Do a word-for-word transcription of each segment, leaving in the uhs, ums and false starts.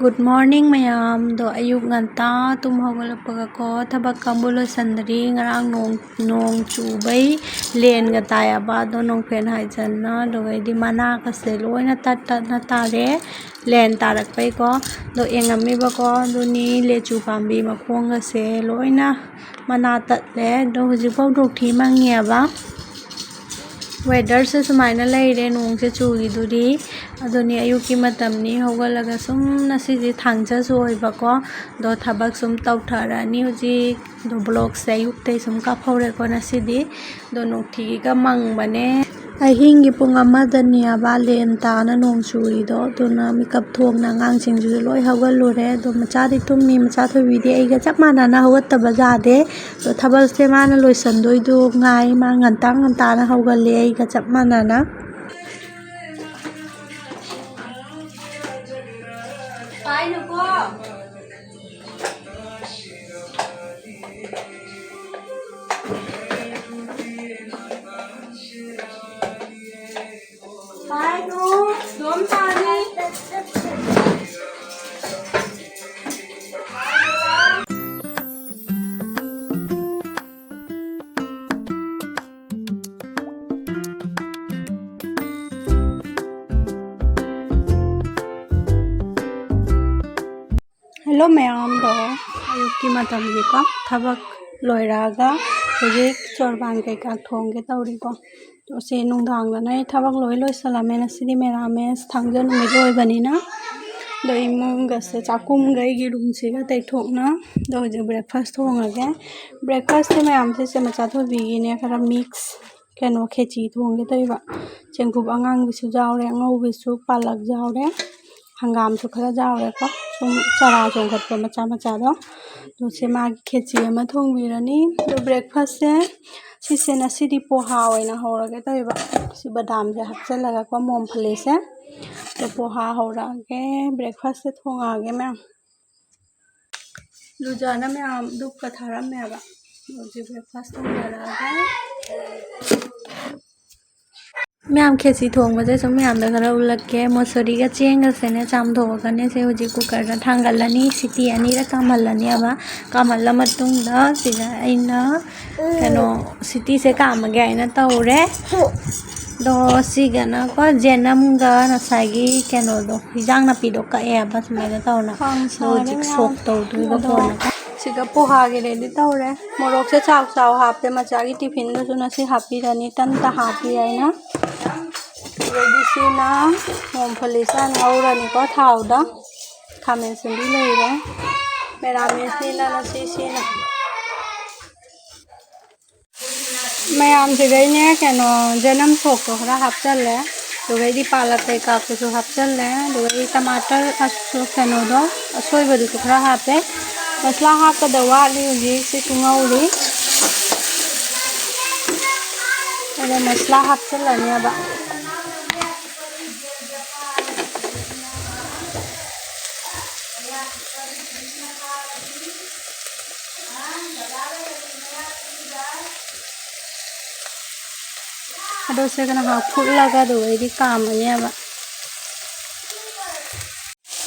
Good morning ꯃꯌꯥꯝꯗꯣ꯫ ꯑꯌꯨꯛ ꯉꯟꯇꯥ ꯇꯨꯝ ꯍꯧꯒꯠꯂꯛꯄꯒꯀꯣ, ꯊꯕꯛ ꯀꯥꯡꯕꯨ ꯂꯣꯏꯁꯟꯗ꯭ꯔꯤ꯫ ꯉꯔꯥꯡ ꯅꯣꯡ, ꯅꯣꯡ ꯆꯨꯕꯩ ꯂꯦꯟꯒ ꯇꯥꯏꯌꯦꯕ, ꯑꯗꯣ ꯅꯣꯡꯐꯦꯟ ꯍꯥꯏꯖꯟꯅ, ꯑꯗꯨꯒꯩꯗꯤ ꯃꯅꯥꯒꯁꯦ ꯂꯣꯏꯅ ꯇꯠ ꯇꯠꯅ ꯇꯥꯔꯦ, ꯂꯦꯟ ꯇꯥꯔꯛꯄꯩꯀꯣ꯫ ꯑꯗꯣ ꯌꯦꯡꯉꯝꯃꯤꯕꯀꯣ, ꯑꯗꯨꯅꯤ ꯂꯦꯆꯨ ꯄꯥꯝꯕꯤ ꯃꯈꯣꯡꯒꯁꯦ ꯂꯣꯏꯅ ꯃꯅꯥ ꯇꯠꯂꯦ꯫ ꯑꯗꯣ ꯍꯧꯖꯤꯛꯐꯥꯎ ꯅꯣꯡꯊꯤ ꯃꯪꯉꯤꯑꯕ꯫ Weatherꯁꯦ ꯁꯨꯃꯥꯏꯅ ꯂꯩꯔꯦ, ꯅꯣꯡꯁꯦ ꯆꯨꯈꯤꯗꯨꯔꯤ꯫ ꯑꯗꯨꯅꯤ ꯑꯌꯨꯛꯀꯤ ꯃꯇꯝꯅꯤ, ꯍꯧꯒꯠꯂꯒ ꯁꯨꯝ ꯉꯁꯤꯗꯤ ꯊꯥꯡꯖꯁꯨ ꯑꯣꯏꯕꯀꯣ, ꯑꯗꯣ ꯊꯕꯛ ꯁꯨꯝ ꯇꯧꯊꯔꯅꯤ ꯍꯧꯖꯤꯛ꯫ ꯑꯗꯣ vlogꯁꯦ ꯑꯌꯨꯛꯇꯩ ꯁꯨꯝ ꯀꯥꯞꯍꯧꯔꯦꯀꯣ ꯉꯁꯤꯗꯤ꯫ ꯑꯗꯣ ꯅꯣꯡꯊꯤꯒ ꯃꯪꯕꯅꯦ꯫ ꯑꯍꯤꯡꯒꯤ ꯄꯨꯡ ꯑꯃꯗꯅꯦꯕ ꯂꯦꯟ ꯇꯥꯅ ꯅꯣꯡ ꯆꯨꯔꯤꯗꯣ꯫ ꯑꯗꯨꯅ ꯃꯤꯀꯞ ꯊꯣꯛꯅ ꯑꯉꯥꯡꯁꯤꯡꯁꯤꯁꯨ ꯂꯣꯏ ꯍꯧꯒꯠꯂꯨꯔꯦ꯫ ꯑꯗꯣ ꯃꯆꯥꯗꯤ ꯇꯨꯝꯃꯤ, ꯃꯆꯥ ꯊꯣꯏꯕꯤꯗꯤ ꯑꯩꯒ ꯆꯞ ꯃꯥꯟꯅꯅ ꯍꯧꯒꯠꯇꯕ ꯌꯥꯗꯦ꯫ ꯑꯗꯣ ꯊꯕꯛꯁꯦ ꯃꯥꯅ ꯂꯣꯏꯁꯟꯗꯣꯏꯗꯣ ꯉꯥꯏ꯫ ꯃꯥ ꯉꯟꯇꯥ ꯉꯟꯇꯥꯅ ꯍꯧꯒꯠꯂꯦ ꯑꯩꯒ ꯆꯞ ꯃꯥꯟꯅꯅ꯫ ꯄꯥꯏꯅꯨꯀꯣ꯫ ꯄꯥꯏꯅꯨ, ꯗꯣꯝ ꯆꯥꯅꯤ꯫ Hello ꯃꯌꯥꯝꯗꯣ, ꯑꯌꯨꯛꯀꯤ ꯃꯇꯝꯒꯤꯀꯣ ꯊꯕꯛ ꯂꯣꯏꯔꯛꯑꯒ ꯍꯧꯖꯤꯛ ꯆꯣꯔꯕꯥꯟ ꯀꯩꯀꯥ ꯊꯣꯡꯒꯦ ꯇꯧꯔꯤꯀꯣ꯫ ꯑꯗꯣ ꯁꯤ ꯅꯨꯡꯗꯥꯡꯗꯅ ꯑꯩ ꯊꯕꯛ ꯂꯣꯏ ꯂꯣꯏꯁꯜꯂꯝꯃꯦ꯫ ꯉꯁꯤꯗꯤ ꯃꯦꯔꯥꯃꯦꯁ, ꯊꯥꯡꯖ ꯅꯨꯃꯤꯠ ꯑꯣꯏꯕꯅꯤꯅ꯫ ꯑꯗꯣ ꯏꯃꯨꯡꯒꯁꯦ, ꯆꯥꯛꯈꯨꯝꯒ ꯑꯩꯒꯤ roomꯁꯤꯒ ꯇꯩꯊꯣꯛꯅ꯫ ꯑꯗꯣ ꯍꯧꯖꯤꯛ breakfast ꯊꯣꯡꯉꯒꯦ꯫ Breakfastꯁꯦ ꯃꯌꯥꯝꯁꯦ ꯏꯆꯦ ꯃꯆꯥ ꯊꯣꯏꯕꯤꯒꯤꯅꯦ, ꯈꯔ mix ꯀꯩꯅꯣ ꯈꯦꯆꯤ ꯊꯣꯡꯒꯦ ꯇꯧꯔꯤꯕ꯫ ꯆꯦꯡꯀꯨꯞ ꯑꯉꯥꯡꯕꯤꯁꯨ ꯌꯥꯎꯔꯦ, ꯑꯉꯧꯕꯤꯁꯨ, ꯄꯥꯂꯛ ꯌꯥꯎꯔꯦ, ꯍꯪꯒꯥꯝꯁꯨ ꯈꯔ ꯌꯥꯎꯔꯦꯀꯣ꯫ ꯁꯨꯝ ꯆꯔꯥ ꯆꯣꯡꯈꯠꯄ ꯃꯆꯥ ꯃꯆꯥꯗꯣ꯫ ꯑꯗꯣ ꯁꯤ ꯃꯥꯒꯤ ꯈꯦꯆꯤ ꯑꯃ ꯊꯣꯡꯕꯤꯔꯅꯤ꯫ ꯑꯗꯣ breakfastꯁꯦ ꯁꯤꯁꯦ ꯉꯁꯤꯗꯤ ꯄꯣꯍꯥ ꯑꯣꯏꯅ ꯍꯧꯔꯒꯦ ꯇꯧꯔꯤꯕ꯫ ꯁꯤ ꯕꯗꯥꯝꯁꯦ ꯍꯥꯞꯆꯤꯜꯂꯒꯀꯣ, ꯃꯣꯝ ꯐꯂꯦꯁꯦ꯫ ꯑꯗꯣ ꯄꯣꯍꯥ ꯍꯧꯔꯛꯑꯒꯦ, breakfastꯁꯦ ꯊꯣꯡꯉꯛꯑꯒꯦ ꯃꯌꯥꯝ꯫ ꯂꯨꯖꯥꯅ ꯃꯌꯥꯝ ꯙꯨꯞꯀ ꯊꯥꯔꯝꯃꯦꯕ꯫ ꯍꯧꯖꯤꯛ breakfast ꯊꯣꯡꯖꯔꯛꯑꯒꯦ꯫ ꯃꯌꯥꯝ, ꯈꯦꯆꯤ ꯊꯣꯡꯕꯁꯦ ꯁꯨꯝ ꯃꯌꯥꯝꯗ ꯈꯔ ꯎꯠꯂꯛꯀꯦ꯫ ꯃꯁꯨꯔꯤꯒ ꯆꯦꯡꯒꯁꯦꯅꯦ ꯆꯥꯝꯊꯣꯛꯑꯒꯅꯦ ꯁꯦ ꯍꯧꯖꯤꯛ ꯀꯨꯀꯔꯗ ꯊꯥꯡꯒꯠꯂꯅꯤ꯫ ꯁꯤꯇꯤ ꯑꯅꯤꯔꯛ ꯀꯥꯝꯍꯜꯂꯅꯦꯕ꯫ ꯀꯥꯝꯍꯜꯂ ꯃꯇꯨꯡꯗ ꯁꯤꯗ ꯑꯩꯅ ꯀꯩꯅꯣ ꯁꯤꯇꯤꯁꯦ ꯀꯥꯝꯃꯒꯦ ꯍꯥꯏꯅ ꯇꯧꯔꯦ꯫ ꯑꯗꯣ ꯁꯤꯒꯅꯀꯣ ꯖꯦꯅꯝꯒ ꯉꯁꯥꯏꯒꯤ ꯀꯩꯅꯣꯗꯣ ꯍꯤꯟꯖꯥꯡ ꯅꯥꯄꯤꯗꯣ ꯀꯛꯑꯦꯕ ꯁꯨꯃꯥꯏꯅ ꯇꯧꯅ꯫ ꯈꯥꯡ ꯑꯗꯣ ꯍꯧꯖꯤꯛ ꯁꯥꯔꯦ ꯁꯣꯛ ꯃꯌꯥꯝ꯫ ꯇꯧꯗꯣꯏꯕ ꯑꯗꯣ ꯀꯣꯟꯅ꯫ ꯁꯤꯒ ꯄꯣꯍꯥꯒꯤ ꯔꯦꯗꯤ ꯇꯧꯔꯦ꯫ ꯃꯣꯔꯣꯛꯁꯦ ꯆꯥꯎ ꯆꯥꯎ ꯍꯥꯞꯄꯦ, ꯃꯆꯥꯒꯤ ꯇꯤꯐꯤꯟꯗꯁꯨ ꯉꯁꯤ ꯍꯥꯞꯄꯤꯔꯅꯤ ꯇꯟꯗ ꯍꯥꯞꯄꯤ ꯍꯥꯏꯅ꯫ ꯑꯗꯒꯤ ꯁꯤꯅ ꯃꯣꯡꯐꯂꯤꯁꯦ ꯉꯧꯔꯅꯤꯀꯣ ꯊꯥꯎꯗ꯫ ꯈꯥꯃꯦꯟ ꯑꯁꯤꯟꯕꯤ ꯂꯩꯔꯦ꯫ ꯃꯦꯔꯥꯃꯦꯁꯅꯤꯅ ꯉꯁꯤ ꯁꯤꯅ꯫ ꯃꯌꯥꯝꯁꯤꯗꯩꯅꯦ ꯀꯩꯅꯣ ꯖꯦꯅꯝ ꯁꯣꯛꯇꯣ ꯈꯔ ꯍꯥꯞꯆꯜꯂꯦ꯫ ꯑꯗꯨꯒꯩꯗꯤ ꯄꯥꯂꯛ ꯀꯩꯀꯥꯁꯨ ꯍꯥꯞꯆꯜꯂꯦ꯫ ꯑꯗꯨꯒꯩꯗꯤ ꯇꯃꯥꯇꯔ ꯑꯁ-, ꯀꯩꯅꯣꯗꯣ ꯑꯁꯣꯏꯕꯗꯨꯁꯨ ꯈꯔ ꯍꯥꯞꯄꯦ꯫ ꯃꯁꯂꯥ ꯍꯥꯞꯀꯗꯕ ꯋꯥꯠꯂꯤ ꯍꯧꯖꯤꯛ ꯁꯤꯁꯨ ꯉꯧꯔꯤ꯫ ꯑꯗꯣ ꯃꯁꯂꯥ ꯍꯥꯞꯆꯜꯂꯅꯦꯕ꯫ ꯑꯗꯣ ꯁꯤꯒ ꯉꯥꯏꯍꯥꯛ ꯐꯨꯠꯂꯒ ꯑꯗꯨꯗꯩꯗꯤ ꯀꯥꯝꯃꯅꯦꯕ꯫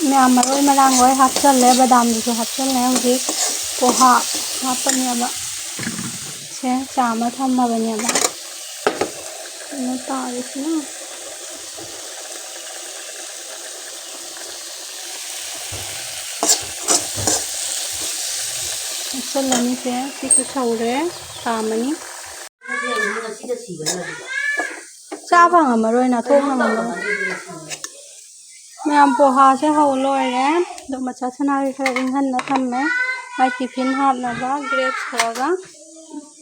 ꯃꯌꯥꯝ ꯃꯔꯣꯏ ꯃꯔꯥꯡ ꯂꯣꯏ ꯍꯥꯞꯆꯜꯂꯦ, ꯕꯗꯥꯝꯗꯨꯁꯨ ꯍꯥꯞꯆꯜꯂꯦ꯫ ꯍꯧꯖꯤꯛ ꯄꯣꯍꯥ ꯍꯥꯞꯄꯅꯦꯕ꯫ ꯁꯦ ꯆꯥꯝꯃ ꯊꯝꯃꯕꯅꯦꯕ꯫ ꯀꯩꯅꯣ ꯇꯥꯔꯤꯁꯤꯅ꯫ ꯍꯥꯞꯆꯜꯂꯅꯤꯁꯦ꯫ ꯁꯤꯁꯨ ꯁꯧꯔꯦ꯫ ꯀꯥꯝꯃꯅꯤ꯫ ꯆꯥ ꯐꯪꯉꯝꯃꯔꯣꯏ, ꯅꯥꯊꯣꯛ ꯉꯝꯃꯔꯣꯏ꯫ ꯃꯌꯥꯝ ꯄꯣꯍꯥꯁꯦ ꯍꯧ ꯂꯣꯏꯔꯦ꯫ ꯑꯗꯣ ꯃꯆꯥ ꯁꯅꯥꯒꯤ ꯈꯔ ꯏꯪꯍꯟꯅ ꯊꯝꯃꯦ꯫ ꯃꯥꯏ ꯇꯤꯐꯤꯟ ꯍꯥꯞꯅꯕ ꯒ꯭ꯔꯦꯞꯁ ꯈꯔꯒ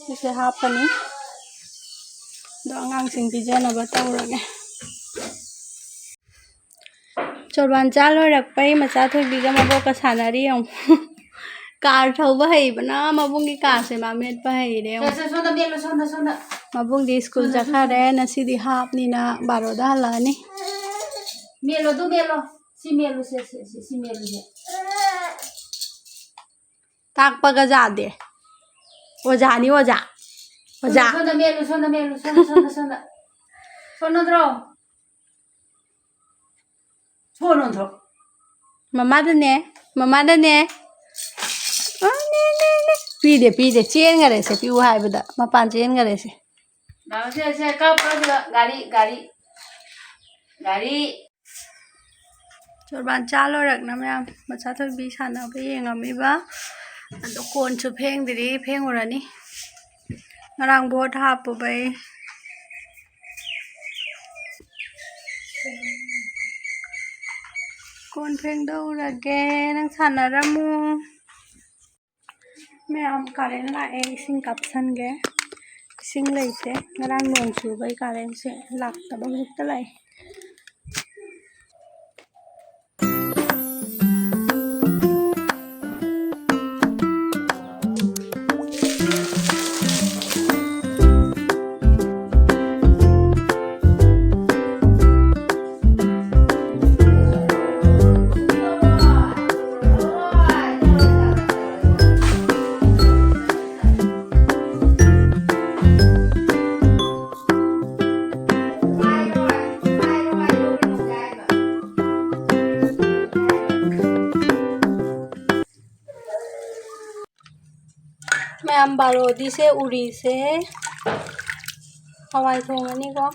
ꯁꯤꯁꯦ ꯍꯥꯞꯄꯅꯤ꯫ ꯑꯗꯣ ꯑꯉꯥꯡꯁꯤꯡ ꯄꯤꯖꯅꯕ ꯇꯧꯔꯒꯦ꯫ ꯆꯣꯔꯕꯥꯟ ꯆꯥ ꯂꯣꯏꯔꯛꯄꯩ ꯃꯆꯥ ꯊꯣꯏꯕꯤꯒ ꯃꯕꯣꯛꯀ ꯁꯥꯟꯅꯔꯤ ꯌꯦꯡꯉꯨ꯫ ꯀꯥꯔ ꯊꯧꯕ ꯍꯩꯕꯅ ꯃꯕꯨꯡꯒꯤ ꯀꯥꯔꯁꯦ ꯃꯥ ꯃꯦꯠꯄ ꯍꯩꯔꯦ ꯌꯦꯡꯉꯨ꯫ ꯁꯦ, ꯁꯦ, ꯁꯣꯝꯗ ꯃꯦꯠꯂꯣ, ꯁꯣꯝꯗ, ꯁꯣꯝꯗ꯫ ꯃꯕꯨꯡꯗꯤ ꯁ꯭ꯀꯨꯜ ꯁꯣꯝꯗ, ꯆꯠꯈꯔꯦ꯫ ꯁꯣꯝꯗ꯫ ꯉꯁꯤꯗꯤ ꯍꯥꯞꯅꯤꯅ ꯕꯥꯔꯣꯗ ꯍꯜꯂꯛꯑꯅꯤ꯫ ꯃꯦꯠꯂꯣ, ꯑꯗꯨ ꯃꯦꯠꯂꯣ꯫ ꯁꯤ ꯃꯦꯠꯂꯨ, ꯁꯦ, ꯁꯦ, ꯁꯦ, ꯁꯤ ꯃꯦꯠꯂꯨ, ꯁꯦ꯫ ꯇꯥꯛꯄꯒ ꯌꯥꯗꯦ꯫ ꯑꯣꯖꯥꯅꯤ, ꯑꯣꯖꯥ꯫ ꯑꯣꯖꯥ꯫ ꯁꯣꯝꯗ ꯃꯦꯠꯂꯨ, ꯁꯣꯝꯗ ꯃꯦꯠꯂꯨ, ꯁꯣꯝꯗ, ꯁꯣꯝꯗ, ꯁꯣꯝꯗ꯫ ꯁꯣꯟꯅꯗ꯭ꯔꯣ? ꯁꯣꯟꯅꯗ꯭ꯔꯣ? ꯃꯃꯥꯗꯅꯦ, ꯃꯃꯥꯗꯅꯦ꯫ ꯑ, ꯅꯦ, ꯅꯦ, ꯅꯦ꯫ ꯄꯤꯗꯦ, ꯄꯤꯗꯦ꯫ ꯆꯦꯟꯈꯔꯦꯁꯦ, ꯄꯤꯌꯨ ꯍꯥꯏꯕꯗ꯫ ꯃꯄꯥꯟ ꯆꯦꯟꯈꯔꯦꯁꯦ꯫ ꯁꯦ, ꯁꯦ, ꯀꯥꯞꯄ ꯑꯗꯨꯒ ꯒꯥꯔꯤ, ꯒꯥꯔꯤ, ꯒꯥꯔꯤ꯫ ꯆꯣꯔꯕꯥꯟ ꯆꯥ ꯂꯣꯏꯔꯛꯅ ꯃꯌꯥꯝ ꯃꯆꯥ ꯊꯣꯏꯕꯤ ꯁꯥꯟꯅꯕ ꯌꯦꯡꯉꯝꯃꯤꯕ꯫ ꯑꯗꯣ ꯀꯣꯟꯁꯨ ꯐꯦꯡꯗ꯭ꯔꯤ, ꯐꯦꯡꯉꯨꯔꯅꯤ꯫ ꯉꯔꯥꯡ ꯚꯣꯠ ꯍꯥꯞꯄꯨꯕꯩ꯫ ꯀꯣꯟ ꯐꯦꯡꯗꯣꯛꯎꯔꯒꯦ, ꯅꯪ ꯁꯥꯟꯅꯔꯝꯃꯨ꯫ ꯃꯌꯥꯝ ꯀꯥꯔꯦꯟ ꯂꯥꯛꯑꯦ, ꯏꯁꯤꯡ ꯀꯥꯞꯁꯟꯒꯦ꯫ ꯏꯁꯤꯡ ꯂꯩꯇꯦ, ꯉꯔꯥꯡ ꯅꯣꯡ ꯆꯨꯕꯩ ꯀꯥꯔꯦꯟꯁꯦ ꯂꯥꯛꯇꯕ ꯍꯦꯛꯇ ꯂꯥꯛꯑꯦ꯫ ꯃꯌꯥꯝ ꯕꯥꯔꯣꯗꯤꯁꯦ ꯎꯔꯤꯁꯦ ꯍꯋꯥꯏ ꯊꯣꯡꯉꯅꯤꯀꯣ꯫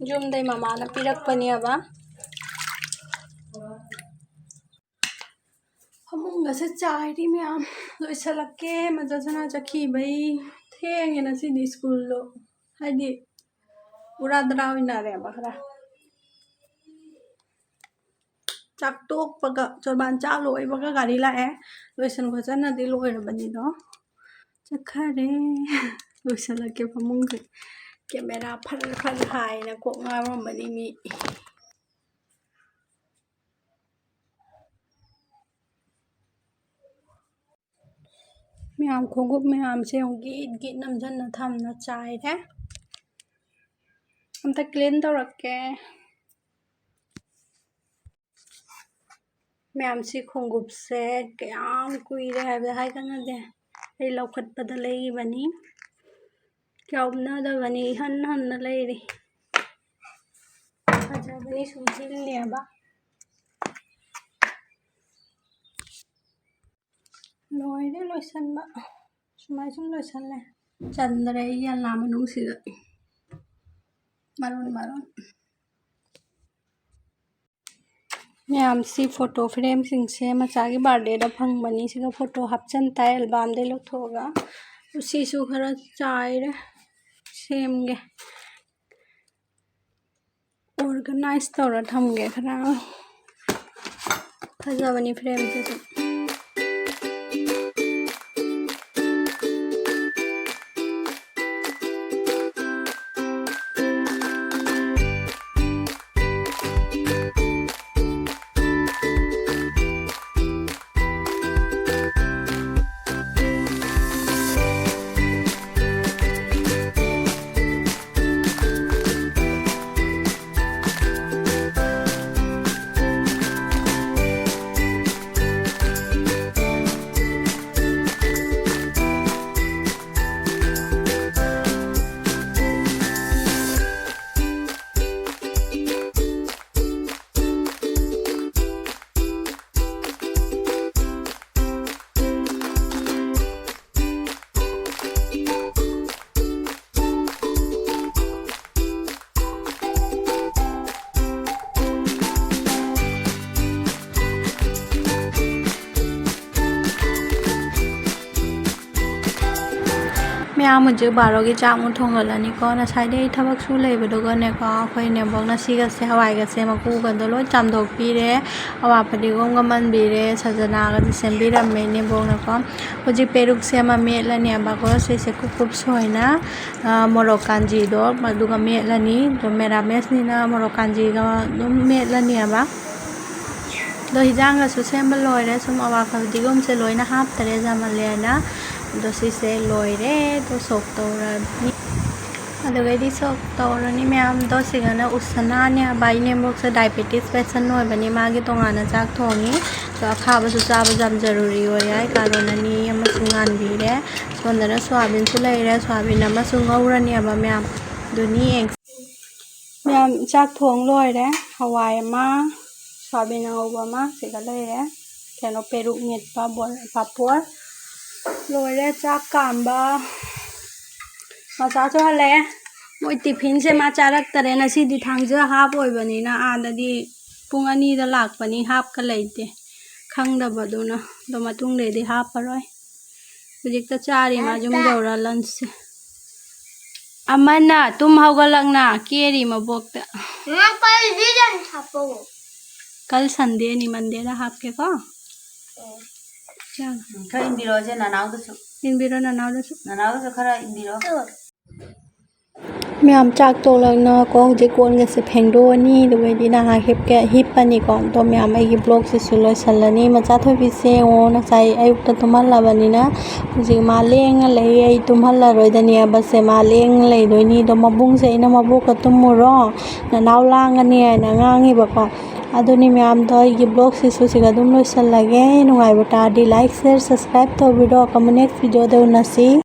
ꯌꯨꯝꯗꯩ ꯃꯃꯥꯅ ꯄꯤꯔꯛꯄꯅꯦꯕ꯫ ꯐꯃꯨꯡꯒꯁꯦ ꯆꯥꯏꯔꯤ ꯃꯌꯥꯝ꯫ ꯂꯣꯏꯁꯜꯂꯛꯀꯦ, ꯃꯖꯥꯁꯅꯥ ꯆꯠꯈꯤꯕꯩ꯫ ꯊꯦꯡꯉꯦ ꯉꯁꯤꯗꯤ ꯁ꯭ꯀꯨꯜꯗꯣ, ꯍꯥꯏꯗꯤ ꯎꯔꯥ ꯗꯔꯥ ꯑꯣꯏꯅꯔꯦꯕ ꯈꯔ꯫ ꯆꯥꯛ ꯇꯣꯛꯄꯒ, ꯆꯣꯔꯕꯥꯟ ꯆꯥ ꯂꯣꯏꯕꯒ ꯒꯥꯔꯤ ꯂꯥꯛꯑꯦ꯫ ꯂꯣꯏꯁꯟ ꯈꯣꯠꯆꯟꯅꯗꯤ ꯂꯣꯏꯔꯕꯅꯤꯗꯣ꯫ ꯆꯠꯈꯔꯦ꯫ ꯂꯣꯏꯁꯜꯂꯛꯀꯦ ꯐꯃꯨꯡꯁꯦ꯫ ꯀꯦꯃꯦꯔꯥ ꯐꯔ ꯐꯔ ꯍꯥꯏꯅ ꯀꯣꯛ ꯉꯥꯎꯔꯝꯕꯅꯤ ꯃꯤ꯫ ꯃꯌꯥꯝ ꯈꯣꯡꯎꯞ ꯃꯌꯥꯝꯁꯦ ꯑꯃꯨꯛ ꯒꯤꯠ ꯒꯤꯠ ꯅꯝꯖꯟꯅ ꯊꯝꯅ ꯆꯥꯏꯔꯦ꯫ ꯑꯝꯇ clean ꯇꯧꯔꯛꯀꯦ꯫ ꯃꯌꯥꯝꯁꯤ ꯈꯣꯡꯎꯞꯁꯦ ꯀꯌꯥꯝ ꯀꯨꯏꯔꯦ ꯍꯥꯏꯕ ꯍꯥꯏ ꯀꯥꯟꯅꯗꯦ꯫ ꯑꯩ ꯂꯧꯈꯠꯄꯗ ꯂꯩꯔꯤꯕꯅꯤ꯫ ꯌꯥꯎꯅꯗꯕꯅꯤ, ꯏꯍꯟ ꯍꯟꯅ ꯂꯩꯔꯤ꯫ ꯐꯖꯕꯅꯤ, ꯁꯨꯝ ꯆꯤꯜꯂꯦꯕ꯫ ꯂꯣꯏꯔꯦ ꯂꯣꯏꯁꯟꯕ꯫ ꯁꯨꯃꯥꯏ ꯁꯨꯝ ꯂꯣꯏꯁꯜꯂꯦ꯫ ꯆꯟꯗ꯭ꯔꯦ ꯑꯩ ꯌꯦꯂꯥ ꯃꯅꯨꯡꯁꯤꯗ꯫ ꯃꯔꯣꯟ ꯃꯔꯣꯟ꯫ ꯃꯌꯥꯝꯁꯤ photo frameꯁꯤꯡꯁꯦ ꯃꯆꯥꯒꯤ birthdayꯗ ꯐꯪꯕꯅꯤ꯫ ꯁꯤꯒ photo ꯍꯥꯞꯆꯟ ꯇꯥꯏ albumꯗꯩ ꯂꯧꯊꯣꯛꯑꯒ꯫ ꯁꯤꯁꯨ ꯈꯔ ꯆꯥꯏꯔꯦ꯫ ꯁꯦꯝꯒꯦ꯫ Organize ꯇꯧꯔ ꯊꯝꯒꯦ ꯈꯔ꯫ ꯐꯖꯕꯅꯤ frameꯁꯤꯁꯨ꯫ ꯃꯌꯥꯝ ꯍꯧꯖꯤꯛ ꯕꯥꯔꯣꯒꯤ ꯆꯥꯛ ꯑꯃꯨꯛ ꯊꯣꯡꯒꯠꯂꯅꯤꯀꯣ꯫ ꯉꯁꯥꯏꯗꯩ ꯊꯕꯛ ꯁꯨ ꯂꯩꯕꯗꯨꯒꯅꯦꯀꯣ, ꯑꯩꯈꯣꯏ ꯅꯦꯝꯕꯣꯛꯅ ꯁꯤꯒꯁꯦ, ꯍꯋꯥꯏꯒꯁꯦ ꯃꯀꯨꯒꯗꯣ ꯂꯣꯏ ꯆꯥꯝꯊꯣꯛꯄꯤꯔꯦ꯫ ꯑꯋꯥ ꯐꯗꯤꯒꯣꯝꯒ ꯃꯟꯕꯤꯔꯦ꯫ ꯁꯖꯅꯥꯒꯁꯦ ꯁꯦꯝꯕꯤꯔꯝꯃꯦ ꯅꯦꯝꯕꯣꯛꯅꯀꯣ꯫ ꯍꯧꯖꯤꯛ ꯄꯦꯔꯨꯛꯁꯦ ꯑꯃ ꯃꯦꯠꯂꯅꯦꯕꯀꯣ꯫ ꯁꯤꯁꯦ ꯀꯨꯞ ꯀꯨꯞ ꯁꯣꯏꯅ, ꯑ, ꯃꯣꯔꯣꯛ ꯀꯥꯟꯖꯤꯗꯣ ꯑꯗꯨꯒ ꯃꯦꯠꯂꯅꯤ꯫ ꯑꯗꯣ ꯃꯦꯔꯥꯃꯦꯁꯅꯤꯅ ꯃꯣꯔꯣꯛ ꯀꯥꯟꯖꯤꯒ ꯑꯗꯨꯝ ꯃꯦꯠꯂꯅꯦꯕ꯫ ꯑꯗꯣ ꯍꯤꯟꯖꯥꯡꯒꯁꯨ ꯁꯦꯝꯕ ꯂꯣꯏꯔꯦ꯫ ꯁꯨꯝ ꯑꯋꯥ ꯐꯗꯤꯒꯣꯝꯁꯦ ꯂꯣꯏꯅ ꯍꯥꯞꯇꯔꯦ, ꯌꯥꯝꯃꯜꯂꯦꯅ꯫ ꯑꯗꯣ ꯁꯤꯁꯦ ꯂꯣꯏꯔꯦ꯫ ꯑꯗꯣ ꯁꯣꯛ ꯇꯧꯔꯅꯤ꯫ ꯑꯗꯨꯒꯩꯗꯤ ꯁꯣꯛ ꯇꯧꯔꯅꯤ ꯃꯌꯥꯝꯗꯣ꯫ ꯁꯤꯒꯅ ꯎꯁꯅꯥꯅꯦ ꯍꯥꯏꯕ꯫ ꯏꯅꯦꯝꯕꯣꯛꯁꯦ diabetes patient ꯑꯣꯏꯕꯅꯤ꯫ ꯃꯥꯒꯤ ꯇꯣꯉꯥꯟꯅ ꯆꯥꯛ ꯊꯣꯡꯉꯤ꯫ ꯑꯗꯣ ꯑꯈꯥꯕꯁꯨ ꯆꯥꯕꯁꯨ ꯌꯥꯝ ꯖꯔꯨꯔꯤ ꯑꯣꯏ ꯍꯥꯏ꯫ ꯀꯥꯔꯣꯟ ꯑꯅꯤ ꯑꯃꯁꯨ ꯉꯥꯟꯕꯤꯔꯦ꯫ ꯁꯣꯝꯗꯅ ꯁꯣꯌꯥꯕꯤꯟꯁꯨ ꯂꯩꯔꯦ, ꯁꯣꯌꯥꯕꯤꯟ ꯑꯃꯁꯨ ꯉꯧꯔꯅꯦꯕ ꯃꯌꯥꯝ꯫ ꯑꯗꯨꯅꯤ ꯑꯦꯡ-, ꯃꯌꯥꯝ ꯆꯥꯛ ꯊꯣꯡ ꯂꯣꯏꯔꯦ꯫ ꯍꯋꯥꯏ ꯑꯃ, ꯁꯣꯌꯥꯕꯤꯟ ꯑꯉꯧꯕ ꯑꯃ ꯁꯤꯒ ꯂꯩꯔꯦ꯫ ꯀꯩꯅꯣ, ꯄꯦꯔꯨꯛ ꯃꯦꯠꯄ, ꯕꯣ-, ꯄꯥꯄꯣꯔ꯫ ꯂꯣꯏꯔꯦ ꯆꯥꯛ ꯀꯥꯝꯕ꯫ ꯃꯆꯥꯁꯨ ꯍꯜꯂꯛꯑꯦ꯫ ꯃꯣꯏ ꯇꯤꯐꯤꯟꯁꯦ ꯃꯥ ꯆꯥꯔꯛꯇꯔꯦ꯫ ꯉꯁꯤꯗꯤ ꯊꯥꯡꯖ ꯍꯥꯞ ꯑꯣꯏꯕꯅꯤꯅ ꯑꯥꯗꯗꯤ ꯄꯨꯡ ꯑꯅꯤꯗ ꯂꯥꯛꯄꯅꯤ, ꯍꯥꯞꯀ ꯂꯩꯇꯦ꯫ ꯈꯪꯗꯕꯗꯨꯅ꯫ ꯑꯗꯣ ꯃꯇꯨꯡꯗꯩꯗꯤ ꯍꯥꯞꯄꯔꯣꯏ꯫ ꯍꯧꯖꯤꯛꯇ ꯆꯥꯔꯤ ꯃꯥ ꯌꯨꯝ ꯌꯧꯔ ꯂꯟꯁꯁꯦ꯫ ꯑꯃꯅ ꯇꯨꯝ ꯍꯧꯒꯠꯂꯛꯅ ꯀꯦꯔꯤ ꯃꯕꯣꯛꯇ꯫ ꯉꯥ ꯀꯩꯗꯤ ꯌꯥꯝ ꯊꯥꯞꯄꯣ꯫ ꯀꯜ ꯁꯟꯗꯦꯅꯤ, ꯃꯟꯗꯦꯗ ꯍꯥꯞꯀꯦꯀꯣ꯫ ꯆꯥ꯫ ꯎꯝ, ꯈꯔ ꯏꯟꯕꯤꯔꯣꯁꯦ ꯅꯅꯥꯎꯗꯁꯨ꯫ ꯏꯟꯕꯤꯔꯣ ꯅꯅꯥꯎꯗꯁꯨ꯫ ꯅꯅꯥꯎꯗꯁꯨ ꯈꯔ ꯏꯟꯕꯤꯔꯣ꯫ ꯃꯌꯥꯝ ꯆꯥꯛ ꯇꯣꯛꯂꯛꯅꯀꯣ ꯍꯧꯖꯤꯛ ꯀꯣꯟꯒꯁꯦ ꯐꯦꯡꯗꯣꯛꯑꯅꯤ, ꯑꯗꯨꯒꯩꯗꯤ ꯅꯍꯥꯛ ꯍꯤꯞꯀꯦ, ꯍꯤꯞꯄꯅꯤꯀꯣ꯫ ꯑꯗꯣ ꯃꯌꯥꯝ ꯑꯩꯒꯤ vlogꯁꯤꯁꯨ ꯂꯣꯏꯁꯤꯜꯂꯅꯤ꯫ ꯃꯆꯥ ꯊꯣꯏꯕꯤꯁꯦ ꯌꯦꯡꯉꯣ, ꯉꯁꯥꯏ ꯑꯌꯨꯛꯇ ꯇꯨꯝꯍꯜꯂꯕꯅꯤꯅ ꯍꯧꯖꯤꯛ ꯃꯥ ꯂꯦꯡꯉ ꯂꯩ꯫ ꯑꯩ ꯇꯨꯝꯍꯜꯂꯔꯣꯏꯗꯅꯦꯕꯁꯦ, ꯃꯥ ꯂꯦꯡꯉ ꯂꯩꯗꯣꯏꯅꯤ꯫ ꯑꯗꯣ ꯃꯕꯨꯡꯁꯦ ꯑꯩꯅ "ꯃꯕꯣꯛꯀ ꯇꯨꯝꯃꯨꯔꯣ, ꯅꯅꯥꯎ ꯂꯥꯡꯉꯅꯤ" ꯍꯥꯏꯅ ꯉꯥꯡꯉꯤꯕꯀꯣ꯫ ꯑꯗꯨꯅꯤ ꯃꯌꯥꯝꯗꯣ, ꯑꯩꯒꯤ vlogꯁꯤꯁꯨ ꯁꯤꯒ ꯑꯗꯨꯝ ꯂꯣꯏꯁꯤꯜꯂꯒꯦ꯫ ꯅꯨꯡꯉꯥꯏꯕ ꯇꯥꯔꯗꯤ like, share, subscribe ꯇꯧꯕꯤꯔꯣ꯫ ꯑꯃꯨꯛ next videoꯗ ꯎꯅꯁꯤ꯫